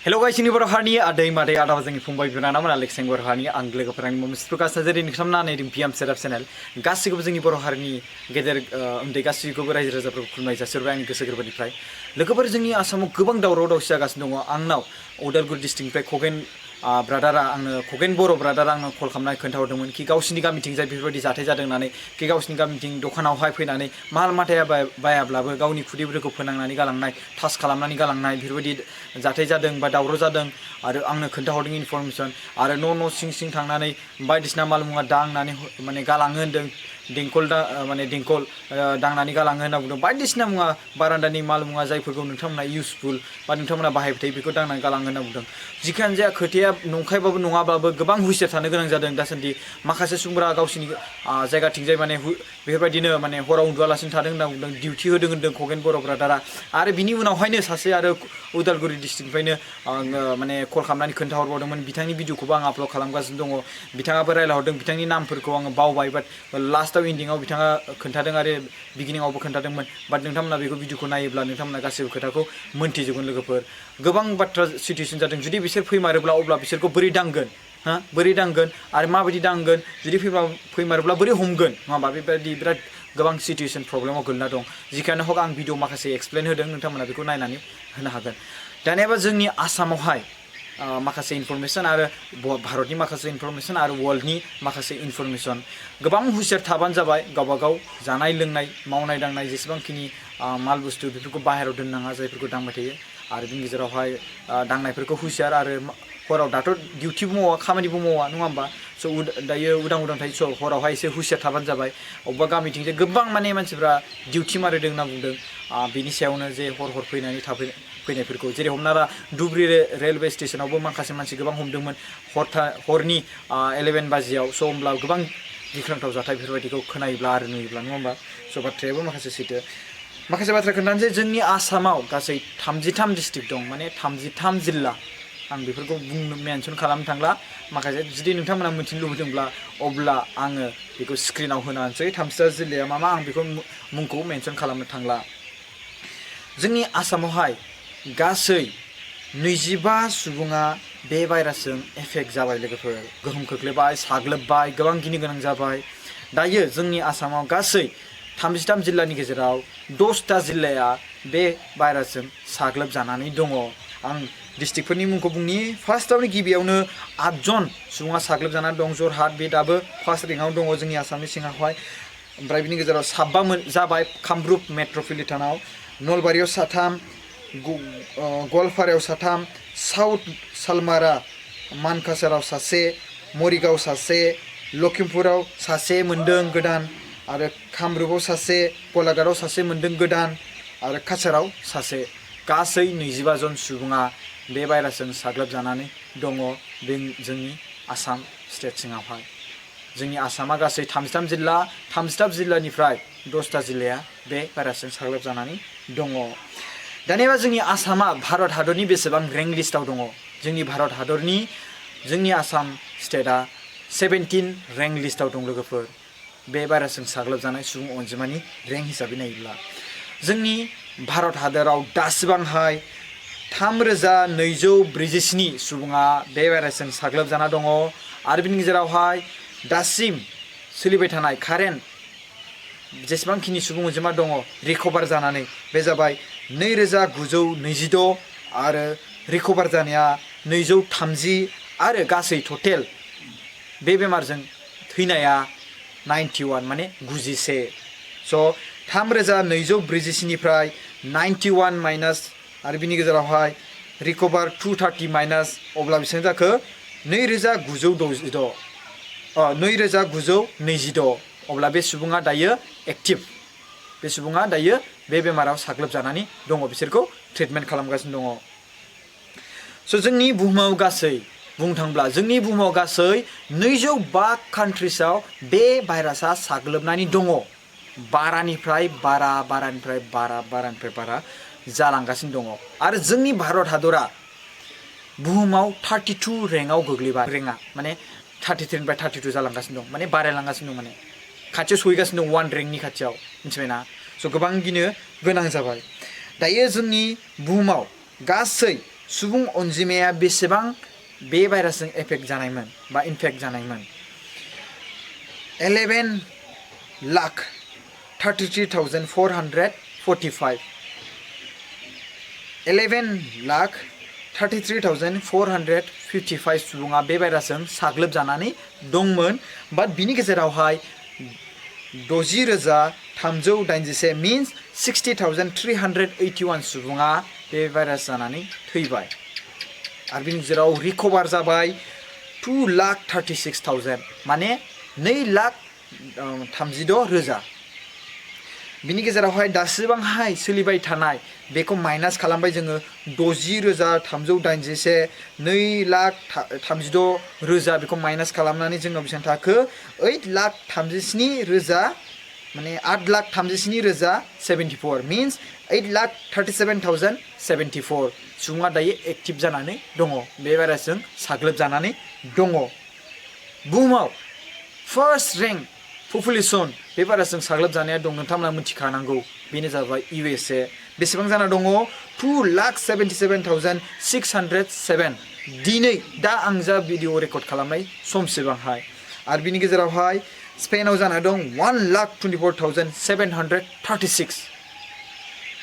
Hello guys, ini बर' हारिनि आदै मादै आदा जोंनि फंबाय बिनानाव आलेक्सें बर' हारिनि आं लोगोफोरनि मिस्टर प्रकाश नार्जारी नोंथांमोना नायदों पिएम सेटआप चेनेल गासैखौबो जोंनि बर' हारिनि गेदेर उन्दै गासैखौबो रायजो राजाफोरखौ खुलुमनाय जासिहरबाय आंनि गोसो गोरबोनिफ्राय लोगोफोर जोंनि आसामाव गोबां दावराव दावसि जागासिनो दङ आंनाव उदालगुरि डिस्ट्रिक्टनिफ्राय खगेन ब्रादारा आंनो खगेन बर' ब्रादारा आंनो कल खालामनानै खोन्थाहरदोंमोन कि गावसिनि गामिथिंजाय बेफोरबायदि जाथाय जादों होननानै कि गावसिनि गामिथिं दखानावहाय फैनानै माल माथाया बायाब्लाबो गावनि खुदैफोरखौ फोनांनानै गालांनाय टाच खालामनानै गालांनाय बेफोरबायदि जाथाय जादों बा दावराव जादों आरो आंनो खोन्थाहरदों इनफरमेसन आरो न' सिं सिं थांनानै बायदिसिना माल मुवा दांनानै माने गालाङो होनदों देंखल दांनानै गालाङो होनना बुंदों बायदिसिना मुवा बारान्दानि माल मुवा जायफोरखौ नोंथांमोना इउजफुल बा नोंथांमोना बाहायबाय थायो बेखौ दांनानै गालाङो होनना बुंदों जिखियानो जाया खोथाया नंखायबाबो नङाबाबो गोबां हुसियार थानो गोनां जादों दासान्दि माखासे सुबुंफोरा गावसिनि जायगाथिंजाय माने बेफोरबायदिनो माने हराव उन्दुआलासिनो थादों होनना बुंदों डिउटि होदों होनदों खगेन बर' ब्रादारा आरो बिनि उनावहायनो सासे आरो उदालगुरि डिस्ट्रिक्टनिफ्रायनो माने कल खालामनानै खोन्थाहरबावदोंमोन बिथांनि भिडिअखौबो आं आपल'ड खालामगासिनो दङ बिथाङाबो रायलायहरदों बिथांनि नामफोरखौ आङो बावबाय बाट लास्टआव इन्डिंआव बिथाङा खोन्थादों आरो बिगिनिंआवबो खोन्थादोंमोन बाट नोंथांमोना बेखौ भिडिअखौ नायोब्ला नोंथांमोना गासैबो खोथाखौ मोन्थिजोबगोन लोगोफोर गोबां बाथ्रा सिटुएसन जादों जुदि बिसोर फैमारोब्ला अब्ला बिसोरखौ बोरै दांगोन बोरै दांगोन आरो माबायदि दांगोन जुदि फैमारोब्ला बोरै हमगोन नङा होमबा बेबायदि बिराद गोबां सिटुएसन प्रब्लेमाव गोलैना दं जिखियानो हक आं भिडिअ माखासे एक्सप्लेन होदों नोंथांमोना बेखौ नायनानै होनो हागोन दानियाबा जोंनि आसामावहाय माखासे इनफरमेसन आरो भारतनि माखासे इनफरमेसन आरो वर्ल्डनि माखासे इनफरमेसन गोबां हुसियार थाबानो जाबाय गावबागाव जानाय लोंनाय मावनाय दांनाय जेसेबांखिनि माल बुस्थु बेफोरखौ बाहेरायाव दोननाङा जायफोरखौ दांबाय थायो आरो बिनि गेजेरावहाय दांनायफोरखौ हुसियार आरो हराव दाथ' डिउटिबो मावा खामानिबो मावा नङा होमबा स' दायो उदां थायो स' हरावहाय एसे हुसियार थाबानो जाबाय अबेबा गामिथिंजाय गोबां माने मानसिफ्रा डिउटि मारिदों होनना बुंदों बिनि सायावनो जे हर फैनानै फैनायफोरखौ जेरै हमना ला धुबुरी रेलवे स्टेशनावबो माखासे मानसि गोबां हमदोंमोन हरनि 11 बाजियाव स' होमब्ला गोबां गिख्रांथाव जाथाय बेफोरबायदिखौ खोनायोब्ला आरो नुयोब्ला नङा होमबा स' बाथ्रायाबो माखासे सैथो माखासे बाथ्रा खोन्थानोसै जोंनि आसामाव गासै 33 डिस्ट्रिक्ट दं माने 33 जिल्ला आं बेफोरखौ बुंनो मेनसन खालामनो थांला माखासे जुदि नोंथांमोना मिथिनो लुबैदोंब्ला अब्ला आङो बेखौ स्क्रिनाव होनो होनोसै 33 जिल्लाया मा आं बेखौ मुंखौ मेनसन खालामनो थांला जोंनि आसामावहाय गासै 25 सुबुङा बे भाइरासजों एफेक्ट जाबाय लोगोफोर गोहोम खोख्लैबाय साग्लोबबाय गोबां गिनो गोनां जाबाय दायो जोंनि आसामाव गासै 33 जिल्लानि गेजेराव 10टा जिल्लाया बे भाइरासजों साग्लोबजानानै दङ आं डिस्ट्रिक्टफोरनि मुंखौ बुंनि फार्स्टआवनो गिबियावनो 8 जन सुबुङा साग्लोबजानानै दं जरहाट बे दाबो फार्स्ट रेंकआव दङ जोंनि आसामनि सिङावहाय ओमफ्राय बिनि गेजेराव 7 जाबाय कामरुप मेट्र'पलिटानाव नलबारियाव 3 गवालपारायाव 3 साउथ सालमारा मानकासाराव 1 मरिगाव 1 लखिमपुराव 1 मोनदों गोदान आरो कामरुपआव 1 गलाघाटआव 1 मोनदों गोदान आरो काछाराव 1 गासै 25 जन सुबुङा बे भाइरासजों साग्लोबजानानै दङ बे जोंनि आसाम स्टेट सिङावहाय जोंनि आसामा गासै 33 जिल्ला 33 जिल्लानिफ्राय 10टा जिल्लाया बे भाइरासजों साग्लोबजानानै दङ दानिया जोंनि आसामा भारत हादरनि बेसेबां रेंक लिस्टआव दङ जोंनि भारत हादरनि जोंनि आसाम स्टेटआ 17 रेंक लिस्टआव दं लोगोफोर बे भाइरासजों साग्लोबजानाय सुबुं अनजिमानि रेंक हिसाबै नायोब्ला जोंनि भारत हादराव दासिबांहाय 3247 सुबुङा बे भाइरासजों साग्लोबजाना दङ आरो बिनि गेजेरावहाय दासिम सोलिबाय थानाय कारेन्ट जेसेबांखिनि सुबुं अनजिमा दङ रिकभार जानानै बे जाबाय 2926 आरो रिकभार जानाया 230 आरो गासै टटेल बे बेमारजों थैनाया 91 माने 91 स' 3247 निफ्राय 91 माइनास आरो बिनि गेजेरावहाय रिकभार 230 माइनास अब्ला बेसेबां जाखो 2926 अब्ला बे सुबुङा दायो एक्टिभ बे सुबुङा दायो बे बेमाराव साग्लोबजानानै दङ बिसोरखौ ट्रिटमेन्ट खालामगासिनो दङ स' जोंनि बुहुमाव गासै बुंनो थांब्ला जोंनि बुहुमाव गासै 205 कान्ट्रिसआव बे भाइरासआ साग्लोबनानै दङ बारानिफ्राय बारा जालांगासिनो दङ आरो जोंनि भारत हादरा बुहुमाव 32 रेंकआव गोग्लैबाय रेंकआ माने 33 निफ्राय 32 जालांगासिनो दं माने बारायलांगासिनो दं माने खाथियाव सहैगासिनो दं 1 रेंकनि खाथियाव मिथिबायना स' गोबां गिनो गोनां जाबाय दायो जोंनि बुहुमाव गासै सुबुं अनजिमाया बेसेबां बे भाइरासजों एफेक्ट जानायमोन बा इनफेक्ट जानायमोन 11,33,445 11,33,455 सुबुङा बे भाइरासजों साग्लोबजानानै दंमोन बाट बिनि गेजेरावहाय 60,381 मीन्स 60,381 सुबुङा बे भाइरास जानानै थैबाय आरो बिनि गेजेराव रिकभार जाबाय 2,36,000 माने 2,36,000 बिनि गेजेरावहाय दासिबांहाय सोलिबाय थानाय बेखौ माइनास खालामबाय जोङो 60,381 2,36,000 बेखौ माइनास खालामनानै जोङो बेसेबां थाखो 8,37,000 माने 8,37,074 मीन्स 8,37,074 सुबुङा दायो एक्टिभ जानानै दङ बे भाइरासजों साग्लोबजानानै दङ बुहुमाव फार्स्ट रेंक पपुलेसन बे भाइरासजों साग्लोबजानाया दं नोंथांमोना मिथिखानांगौ बेनो जाबाय USA बेसेबां जाना दङ 2,77,607 दिनै दा आं जा भिडिअ रेकर्ड खालामनाय समसिबांहाय आरो बिनि गेजेरावहाय स्पेनाव जाना दं 1,24,736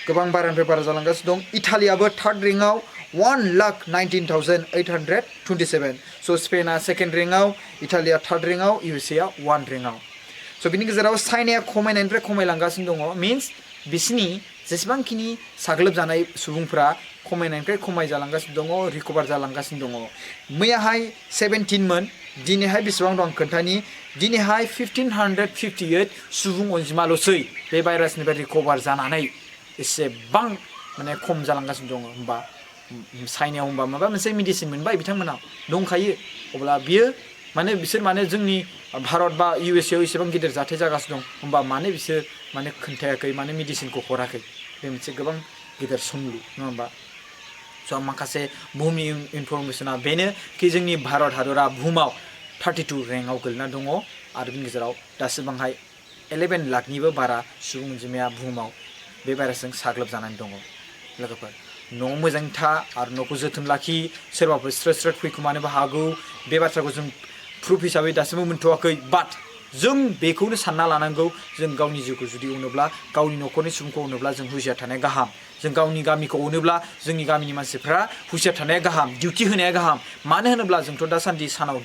गोबां बारानिफ्राय बारा जालांगासिनो दं इटालियाबो थार्ड रेंकआव 1,19,827 स' स्पेना सेकेन्ड रेंकआव इटालिया थार्ड रेंकआव USA 1 रेंकआव स' बिनि गेजेराव चाइनाया खमायनायनिफ्राय खमायलांगासिनो दङ मीन्स बिसिनि जेसेबांखिनि साग्लोबजानाय सुबुंफोरा खमायनायनिफ्राय खमाय जालांगासिनो दङ रिकभार जालांगासिनो दङ मैयाहाय 17 मोन दिनैहाय बेसेबां दं खोन्थानि दिनैहाय 1,558 सुबुं अनजिमाल'सै बे भाइरासनिफ्राय रिकभार जानानै एसेबां माने खम जालांगासिनो दङ होमबा चाइनायाव होमबा माबा मोनसे मेडिसिन मोनबाय बिथांमोना दंखायो अब्ला बियो माने बिसोर माने जोंनि भारत बा USA आव एसेबां गिदिर जाथाय जागासिनो दं होमबा माने बिसोर माने खोन्थायाखै माने मेडिसिनखौ हराखै बे मोनसे गोबां गिदिर सोंलु नङा होमबा स' माखासे बुहुमनि इनफरमेसना बेनो कि जोंनि भारत हादरा बुहुमाव 32 रेंकआव गोलैना दङ आरो बिनि गेजेराव दासिबांहाय 11 लाखनिबो बारा सुबुं अनजिमाया बुहुमाव बे भाइरासजों साग्लोबजानानै दङ लोगोफोर न'आव मोजां था आरो न'खौ जोथोन लाखि सोरबाफोर स्ट्रेट फैखोमानोबो हागौ बे बाथ्राखौ जों प्रुफ हिसाबै दासिमबो मोनथ'वाखै बाट जों बेखौनो सानना लानांगौ जों गावनि जिउखौ जुदि अनोब्ला गावनि न'खरनि सुबुंखौ अनोब्ला जों हुसियार थानाया गाहाम जों गावनि गामिखौ अनोब्ला जोंनि गामिनि मानसिफ्रा हुसियार थानाया गाहाम डिउटि होनाया गाहाम मानो होनोब्ला जोंथ' दासान्दि सानाव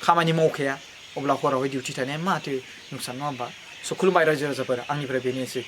खामानि मावखाया अब्ला हरावहाय डिउटि थानाया माथो नुसान नङा होमबा स' खुलुमबाय रायजो राजाफोर आंनिफ्राय बेनोसै